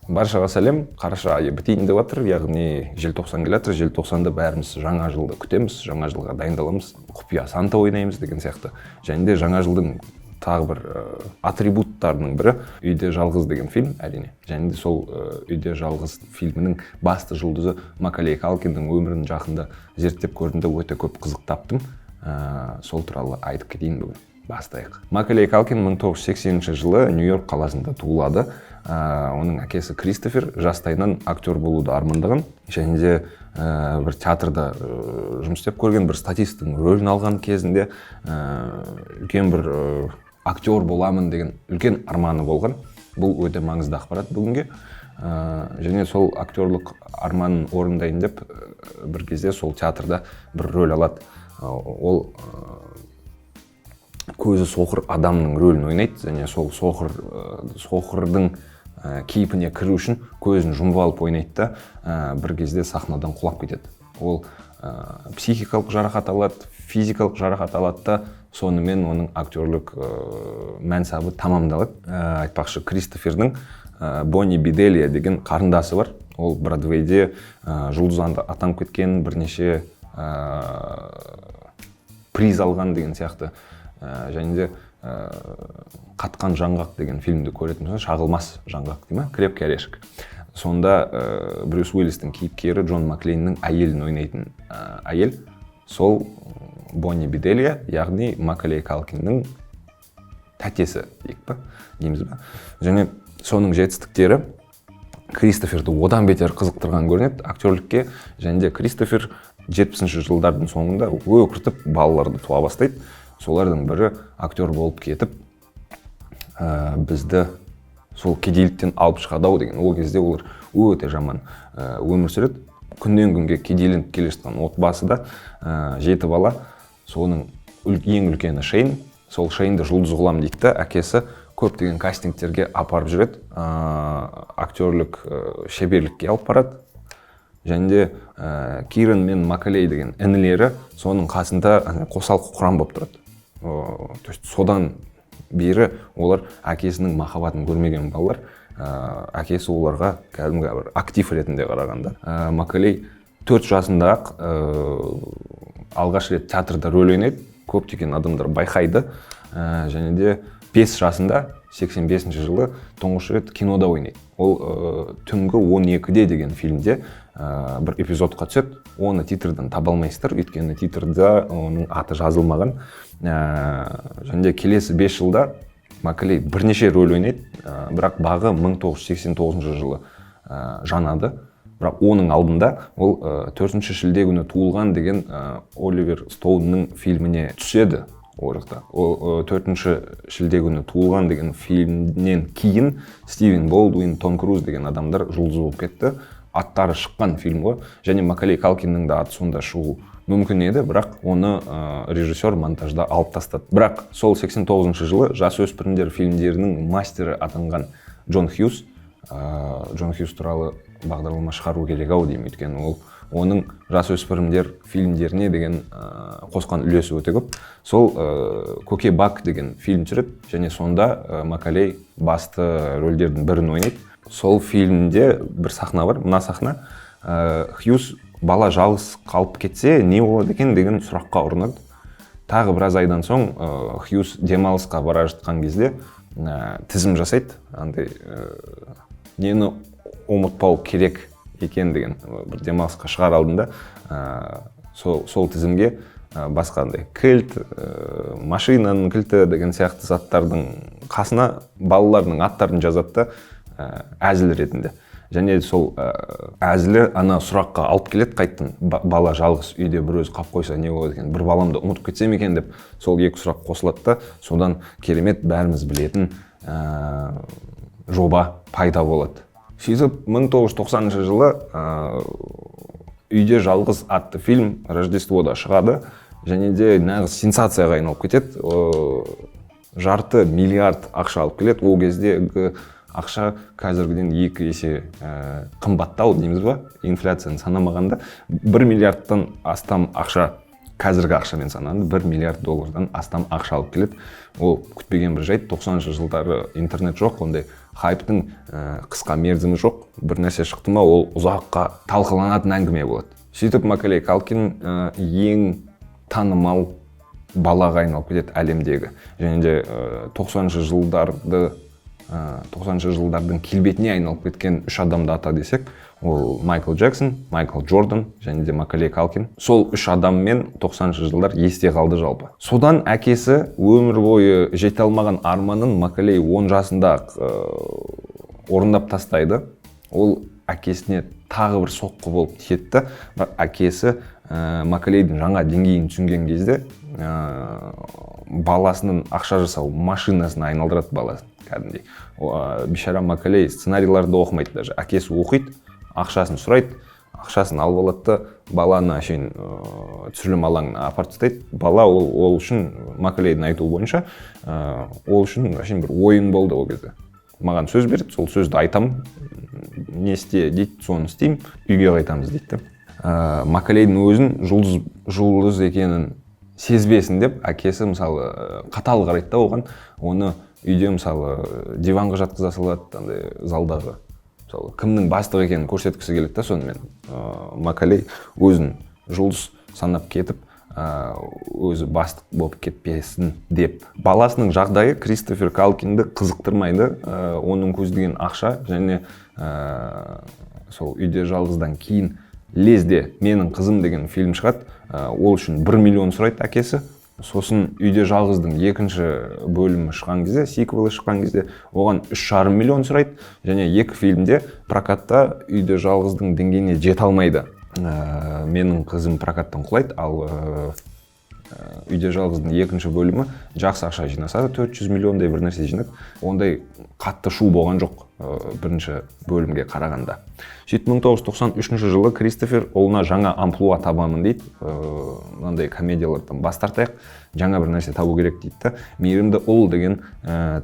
Баршаға сәлем! Қараша айы бітейін деп жатыр, яғни желтоқсан келе жатыр. Желтоқсанда бәріміз жаңа жылды күтеміз, жаңа жылға дайындаламыз, құпия Санта ойнаймыз деген сияқты. Және де жаңа жылдың тағы бір атрибуттарының бірі «Үйде жалғыз» деген фильм, әрине. Және де сол «Үйде жалғыз» фильмінің басты жұлдызы Макалей Калкиннің өмірін жақында зерттеп көрдім де, өте көп қызық таптым. Сол туралы айтып кетейін бүгін. Бастайық. Макалей Калкин 1980 жылы Нью-Йорк қаласында туылады. Оның әкесі Кристофер жастайынан актер болуды армандаған және де бір театрда жұмыс істеп көрген, бір статисттің рөлін алған кезінде үлкен бір актер боламын деген үлкен арманы болған. Бұл өте маңызды ақпарат бүгінге. Және сол актерлық арманын орындайын деп, бір кезде сол театрда бір рөл алады. Ол көзі соқыр адамның рөлін ойнайды және сол соқырдың кейпіне кіру үшін көзін жұмып алып ойнайды да, бір кезде сахнадан құлап кетеді. Ол психикалық жарақат алады, физикалық жарақат алады да, сонымен оның актерлік мәнсабы тамамдалады. Айтпақшы, Кристофердің Бонни Беделия деген қарындасы бар. Ол Бродвейде жұлдыз атанып кеткен, бірнеше приз алған деген сияқты. Және де «Қатқан жаңғақ» деген фильмді көретін болсаң, «Шағылмас жаңғақ» дей ма, «Крепкий орешек», сонда Брюс Уиллистің кейіпкері Джон Маклейннің әйелін ойнайтын әйел сол Бонни Беделия, яғни Макалей Калкиннің тәтесі дейік па, дейміз ба. Және соның жетістіктері Кристоферді одан бетер қызықтырған көрінеді актерлікке. Және де Кристофер 70-жылдардың соңында өкіртіп балаларды туа бастайды. Солардың бірі актер болып кетіп, бізді сол кедейліктен алып шығады ау деген. Ол кезде олар өте жаман өмір сүреді, күннен күнге кедейленіп келе жатқан отбасыда жеті бала, соның ең үлкені Шейн. Сол Шейнді жұлдыз қыламын дейді да, әкесі көптеген кастингтерге апарып жүреді, актерлік шеберлікке алып барады. Және де Киран мен Макалей деген інілері соның қасында ана қосалқы құрам болып тұрады. То есть содан бері олар әкесінің махаббатын көрмеген балалар. Әкесі оларға кәдімгі бір актив ретінде қарағанда. Макалей 4 жасында ақ алғаш рет театрда рөл ойнайды, көптеген адамдар байқайды. Және де 5 жасында, 85 жылы тұңғыш рет кинода ойнайды. Ол «Түнгі 12-де» деген фильмде бір эпизодқа түседі. Оны титрдан таба алмайсыздар, өйткені титрда оның аты жазылмаған. Және де келесі 5 жылда Макалей бірнеше рөл ойнайды, бірақ бағы 1989 жылы жанады. Бірақ оның алдында ол «4 шілде күні туылған» деген Оливер Стоунның фильміне түседі. Ол жақта ол «4 шілде күні туылған» деген фильмнен кейін Стивен Болдуин, Том Круз деген адамдар жұлдыз болып кетті. Аттары шыққан фильм ғой. Және Макалей Калкиннің де аты сонда шығу мүмкін еді, бірақ оны режиссер монтажда алып тастады. Бірақ сол 89 жылы жасөспірімдер фильмдерінің мастері атанған Джон Хьюз, Джон Хьюз туралы бағдарлама шығару керек ау деймін, өйткені ол оның жасөспірімдер фильмдеріне деген қосқан үлесі өте көп. Сол «Көке Бак» деген фильм түсіреді және сонда Макалей басты рөлдердің бірін ойнайды. Сол фильмде бір сахна бар, мына сахна. Хьюз бала жалғыз қалып кетсе не болады екен деген сұраққа ұрынады. Тағы біраз айдан соң Хьюз демалысқа бара жатқан кезде тізім жасайды андай, нені ұмытпау керек екен деген. Бір демалысқа шығар алдында сол тізімге басқа андай кілт, машинаның кілті деген сияқты заттардың қасына балаларының аттарын жазады да, әзіл ретінде. Және сол әзілі ана сұраққа алып келеді қайттан: бала жалғыз үйде бір өзі қалып қойса не болады екен, бір баламды ұмытып кетсем екен деп. Сол екі сұрақ қосылады да, содан керемет, бәріміз білетін жоба пайда болады. Сөйтіп 1990 жылы «Үйде жалғыз» атты фильм рождествода шығады және де нағыз сенсацияға айналып кетеді. Жарты миллиард ақша алып келеді. Ол кездегі ақша қазіргіден 2 есе қымбаттау дейміз ба, инфляцияны санамағанда, 1 миллиардтан астам ақша, қазіргі ақшамен санағанда 1 миллиард доллардан астам ақша алып келеді. Ол күтпеген бір жайт. 90-жылдары интернет жоқ, ондай Хайптың қысқа мерзімі жоқ, бір нәрсе шықты ма, ол ұзаққа талқыланатын әңгіме болады. Сөйтіп Макалей Калкин ең танымал балаға айналып кетеді әлемдегі. Және де 90-шы жылдарды, 90-шы жылдардың келбетіне айналып кеткен үш адамды ата десек, ол Майкл Джексон, Майкл Джордан және де Макалей Калкин. Сол үш адаммен 90-шы жылдар есте қалды жалпы. Содан әкесі өмір бойы жете алмаған арманын Макалей 10 жасында орындап тастайды. Ол әкесіне тағы бір соққы болып тиеді да. Бірақ әкесі Макалейдің жаңа деңгейін түсінген кезде баласының ақша жасау машинасына айналдырады баласын кәдімгідей. Бейшара Макалей сценарийларды оқымайды даже, әкесі оқиды, ақшасын сұрайды, ақшасын алып алады да, баланы әшейін түсірілім алаңына апарып тастайды. Бала ол үшін, Макалейдің айтуы бойынша, ол үшін әшейін бір ойын болды ол кезде. Маған сөз берді, сол сөзді айтамын, не істе дейді, соны істеймін, үйге қайтамыз дейді да. Макалейдің өзін жұлдыз екенін сезбесін деп әкесі, мысалы, қатал қарайды да оған. Оны үйде, мысалы, диванға жатқыза салады, андай залдағы, мысалы, кімнің бастық екенін көрсеткісі келеді да сонымен. Макалей өзін жұлдыз санап кетіп, өзі бастық болып кетпесін деп. Баласының жағдайы Кристофер Калкинді қызықтырмайды. Оның көздеген ақша және сол «Үйде жалғыздан» кейін лезде «Менің қызым» деген фильм шығады. Ол үшін 1 миллион сұрайды әкесі. Сосын «Үйде жалғыздың» екінші бөлімі шыққан кезде, сиквелі шыққан кезде оған 3,5 миллион сұрайды. Және екі фильмде прокатта «Үйде жалғыздың» деңгейіне жете алмайды. «Менің қызым» прокаттан құлайды, ал «Үйде жалғыздың» екінші бөлімі жақсы ақша жинаса да, 400 миллиондай бір нәрсе жинады. Ондай қатты шу болған жоқ бірінші бөлімге қарағанда. Сөйтіп 1993 жылы Кристофер ұлына жаңа амплуа табамын дейді. Мынандай комедиялардан бас тартайық, жаңа бір нәрсе табу керек дейді да, «Мейірімді ұл» деген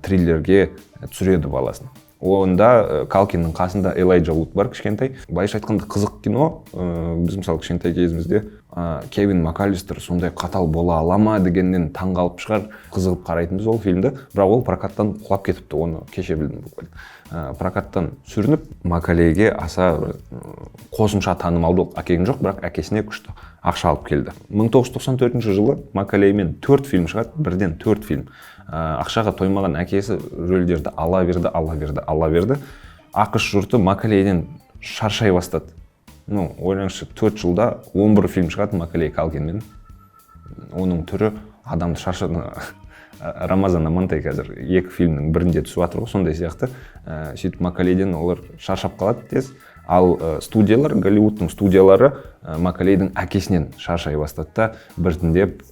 триллерге түсіреді баласын. Онда Калкиннің қасында Элайджа Вуд бар кішкентай. Былайша айтқанда, қызық кино. Біз, мысалы, кішкентай кезімізде Кевин МакАлистер сондай қатал бола ала ма дегеннен таңғалып шығар, қызығып қарайтынбыз ол фильмді. Бірақ ол прокаттан құлап кетіпті, оны кеше білдім буквально. Прокаттан сүрініп, Макалейге аса бір қосымша танымалдылық әкелген жоқ, бірақ әкесіне күшті ақша алып келді. 1994 жылы Макалеймен төрт фильм шығады, бірден төрт фильм. Ақшаға тоймаған әкесі рөлдерді ала берді, ала берді, ала берді. АҚШ жұрты Макалейден шаршай бастады. Ну, ойлаңызшы, 4 жылда 11 фильм шығады Макалей Калкинмен. Оның түрі адамды шаршады. Рамазан Амантай қазір екі фильмнің бірінде түсіп жатыр ғой, сондай сияқты. Сөйтіп Макалейден олар шаршап қалады тез. Ал студиялар, Голливудтың студиялары Макалейдің әкесінен шаршай бастады да, біртіндеп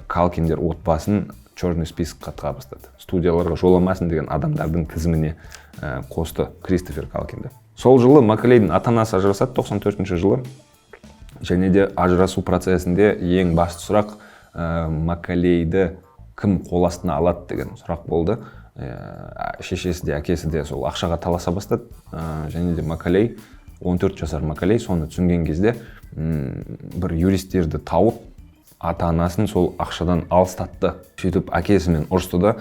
Калкиндер отбасын черный список қа тыға бастады. Студияларға жоламасын деген адамдардың тізіміне қосты Кристофер Калкинді. Сол жылы Макалейдің ата анасы ажырасады, 94 жылы. Және де ажырасу процесінде ең басты сұрақ Макалейді кім қол астына алады деген сұрақ болды. Шешесі де, әкесі де сол ақшаға таласа бастады. Және де Макалей, 14 жасар Макалей соны түсінген кезде бір юристтерді тауып, ата анасын сол ақшадан алыстатты. Сөйтіп әкесімен ұрысты да,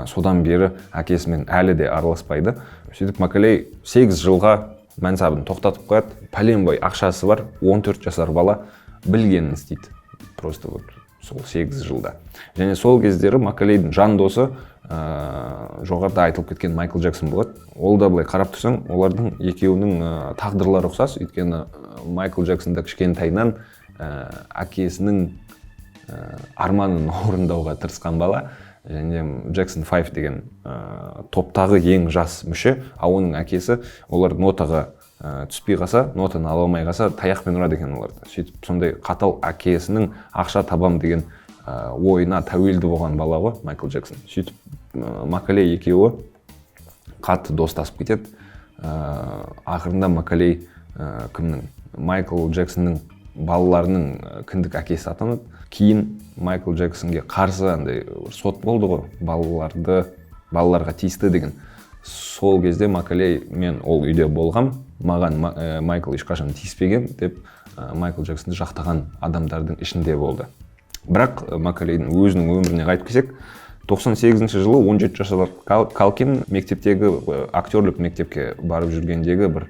содан бері әкесімен әлі де араласпайды. Сөйтіп Макалей 8 жылға мансабын тоқтатып қояды. Пәленбай ақшасы бар 14 жасар бала білгенін істейді просто вот сол 8 жылда. Және сол кездері Макалейдің жан досы жоғарыда айтылып кеткен Майкл Джексон болады. Ол да, былай қарап тұрсаң, олардың екеуінің тағдырлары ұқсас, өйткені Майкл Джексон да кішкентайынан әкесінің арманын орындауға тырысқан бала және Джексон 5 деген топтағы ең жас мүше. Ал оның әкесі олар нотаға түспей қалса, нотаны ала алмай қалса, таяқпен ұрады екен оларды. Сөйтіп сондай қатал әкесінің ақша табам деген ойына тәуелді болған бала ғой Майкл Джексон. Сөйтіп Макалей екеуі қатты достасып кетеді. Ақырында Макалей кімнің, Майкл Джексонның балаларының кіндік әкесі атанады. Кейін Майкл Джексонге қарсы андай бір сот болды ғой, балаларға тиісті деген. Сол кезде Макалей: «Мен ол үйде болғам, маған Майкл ешқашан тиіспеген», – деп Майкл Джексонды жақтаған адамдардың ішінде болды. Бірақ Макалейдің өзінің өміріне қайтып келсек, 98 жылы 17 жасар Калкин мектептегі актерлік мектепке барып жүргендегі бір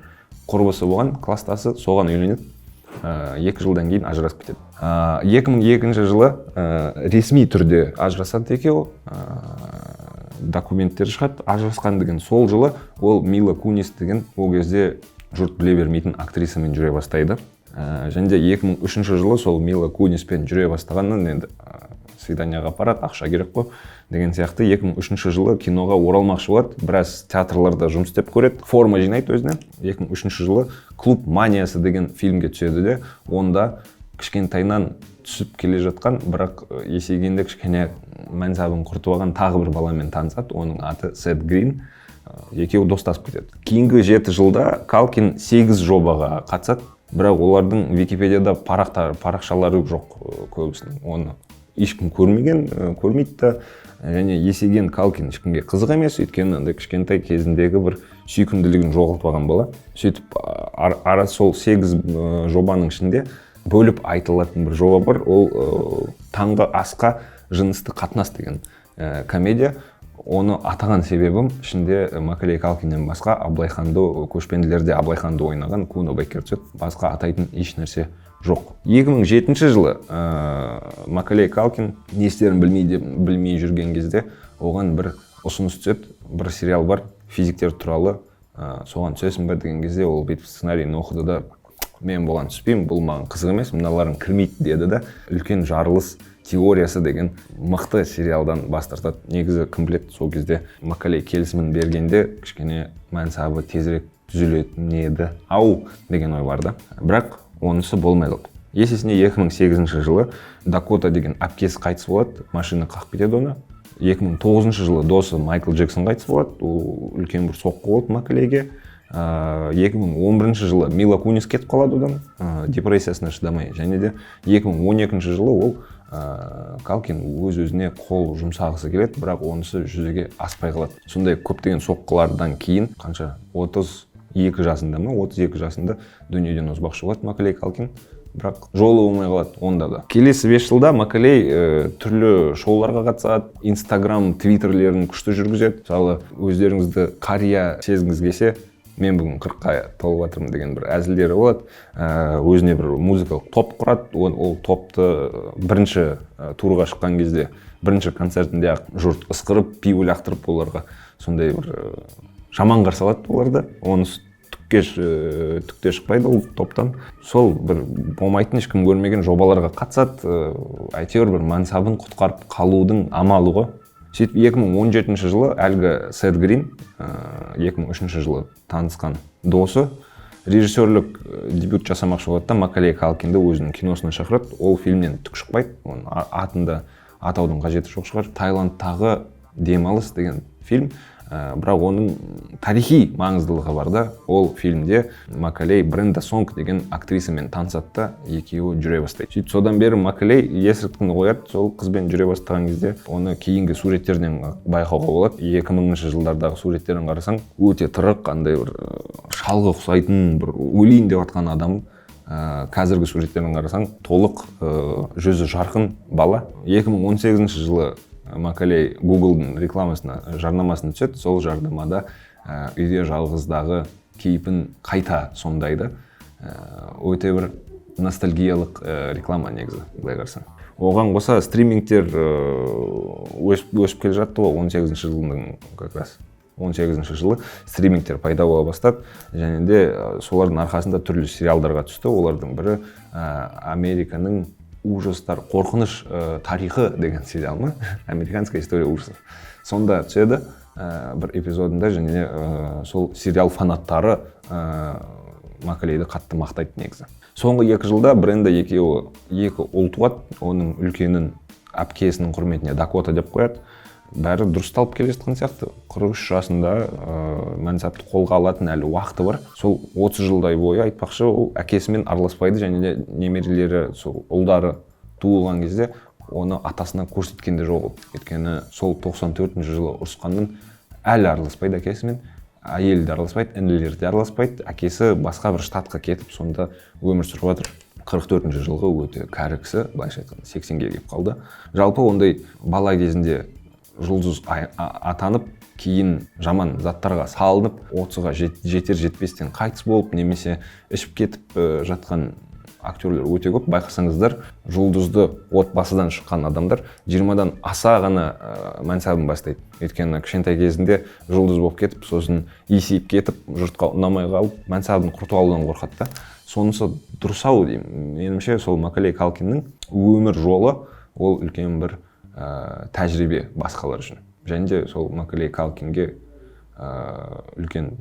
құрбысы болған, класстасы, соған үйленеді. 2 жылдан кейін ажырасып кетеді. 2002 жылы ресми түрде ажырасады екеуі, документтер шығады ажырасқан деген. Сол жылы ол Мила Кунис деген, ол кезде жұрт біле бермейтін актрисамен жүре бастайды. Және де 2003 жылы сол Мила Куниспен жүре бастағаннан енді свиданияға апарады, ақша керек қой деген сияқты. 2003 жылы киноға оралмақшы болады, біраз театрларда жұмыс істеп көреді, форма жинайды өзіне. 2003 жылы «Клуб маниясы» деген фильмге түседі де, онда кішкентайынан түсіп келе жатқан, бірақ есейгенде кішкене мансабын құртып алған тағы бір баламен танысады, оның аты Сет Грин. Екеуі достасып кетеді. Кейінгі 7 жылда Калкин сегіз жобаға қатысады, бірақ олардың Википедияда парақшалары жоқ көбісінің, оны ешкім көрмеген, көрмейді да. Және есейген Калкин ешкімге қызық емес, өйткені андай кішкентай кезіндегі бір сүйкімділігін жоғалтып алған бала. Сөйтіп ара сол сегіз жобаның ішінде бөліп айтылатын бір жоба бар, ол «Таңғы асқа жынысты қатынас» деген комедия. Оны атаған себебім, ішінде Макалей Калкиннен басқа Абылайханды, «Көшпенділерде» Абылайханды ойнаған Куно Беккер түседі. Басқа атайтын еш нәрсе жоқ. 2007 жылы Макалей Калкин не істерін білмей жүрген кезде оған бір ұсыныс түседі: бір сериал бар физиктер туралы, соған түсесің бе деген кезде, ол бүйтіп сценарийін оқыды да, «Мен бұған түспеймін, бұл маған қызық емес, мыналарың кірмейді» деді да, «Үлкен жарылыс теориясы» деген мықты сериалдан бас тартады. Негізі, кім біледі, сол кезде Макалей келісімін бергенде кішкене мансабы тезірек түзелетін еді ау деген ой бар да, бірақ онысы болмай қалды. Есесіне 2008 жылы Дакота деген әпкесі қайтыс болады, машина қағып кетеді оны. 2009 жылы досы Майкл Джексон қайтыс болады, ол үлкен бір соққы болды Макалейге. 2011 жылы Мила Кунис кетіп қалады одан, депрессиясына шыдамай. Және де 2012 жылы ол Калкин өз өзіне қол жұмсағысы келеді, бірақ онысы жүзеге аспай қалады. Сондай көптеген соққылардан кейін, қанша, 32 жасында ма, 32 жасында дүниеден озбақшы болады Макалей Калкин, бірақ жолы болмай қалады онда да. Келесі 5 жылда Макалей түрлі шоуларға қатысады, Инстаграм, Твиттерлерін күшті жүргізеді. Мысалы, өздеріңізді қария сезгіңіз келсе, «Мен бүгін 40-қа толып жатырмын» деген бір әзілдері болады. Өзіне бір музыкалық топ құрады. Ол топты бірінші турға шыққан кезде, бірінші концертінде ақ жұрт ысқырып, пиво лақтырып, оларға сондай бір жаман қарсы алады оларды. Онысы түкке шықпайды ол топтан. Сол бір болмайтын, ешкім көрмеген жобаларға қатысады, әйтеуір бір мансабын құтқарып қалудың амалы ғой. Сөйтіп 2017 жылы әлгі Сет Грин, 2003 жылы танысқан досы, режиссерлік дебют жасамақшы болады да, Макалей Калкинді өзінің киносына шақырады. Ол фильмнен түк шықпайды, оның атын да атаудың қажеті жоқ шығар, «Таиландтағы демалыс» деген фильм. Бірақ оның тарихи маңыздылығы бар да, ол фильмде Макалей Бренда Сонг деген актрисамен танысады да, екеуі жүре бастайды. Сөйтіп содан бері Макалей есірткіні қояды сол қызбен жүре бастаған кезде. Оны кейінгі суреттерден байқауға болады. 2000-жылдардағы суреттерін қарасаң, өте тырық, андай бір шалға ұқсайтын, бір өлейін деп жатқан адам. Қазіргі суреттерін қарасаң, толық, жүзі жарқын бала. 2018 жылы Макалей Гуглдың рекламасына, жарнамасына түседі. Сол жарнамада үйде жалғыздағы кейпін қайта сомдайды. Өте бір ностальгиялық реклама негізі, былай қарасаң. Оған қоса стримингтер өсіп келе жатты ғой. 18 жылдың, как раз 18 жылы стримингтер пайда бола бастады және де солардың арқасында түрлі сериалдарға түсті. Олардың бірі «Американың ужастар, қорқыныш тарихы» деген сериал ма, «Американская история ужасов», сонда түседі бір эпизодында. Және сол сериал фанаттары Макалейді қатты мақтайды. Негізі, соңғы 2 жылда Бренда екеуі екі ұл туады. Оның үлкенін әпкесінің құрметіне Дакота деп қояды. Бәрі дұрысталып келе жатқан сияқты. 43 жасында, мансапты қолға алатын әлі уақыты бар. Сол 30 жылдай бойы, айтпақшы, ол әкесімен араласпайды және де немерелері, сол ұлдары туылған кезде оны атасына көрсеткен де жоқ ол, өйткені сол 94 жылы ұрысқаннан әлі араласпайды әкесімен. Әйелі де араласпайды, інілері де араласпайды. Әкесі басқа бір штатқа кетіп, сонда өмір сүріп жатыр. 44 жылғы өте кәрі кісі, былайша айтқанда, 80-ге келіп қалды. Жалпы, ондай бала кезінде Жұлдыз атанып, кейін жаман заттарға салынып, 30-ға жетер жетпестен қайтыс болып немесе ішіп кетіп жатқан актерлер өте көп. Байқасаңыздар, жұлдызды отбасыдан шыққан адамдар 20-дан аса ғана мансабын бастайды, өйткені кішкентай кезінде жұлдыз болып кетіп, сосын есейіп кетіп, жұртқа ұнамай қалып, мансабын құртып алудан қорқады да. Сонысы дұрыс ау деймін. Меніңше, сол Макалей Калкиннің өмір жолы ол үлкен бір тәжірибе басқалар үшін. Және де сол Макалей Калкинге үлкен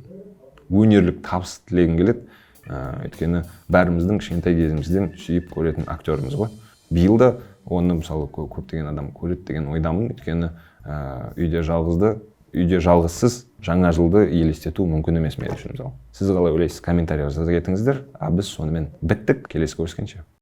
өнерлік табыс тілегім келеді, өйткені бәріміздің кішкентай кезімізден сүйіп көретін актеріміз ғой. Биыл да оны, мысалы, көптеген адам көреді деген ойдамын, өйткені үйде жалғызсыз жаңа жылды елестету мүмкін емес мен үшін, мысалы. Сіз қалай ойлайсыз, комментарий жаза кетіңіздер. А біз сонымен біттік, келесі көріскенше.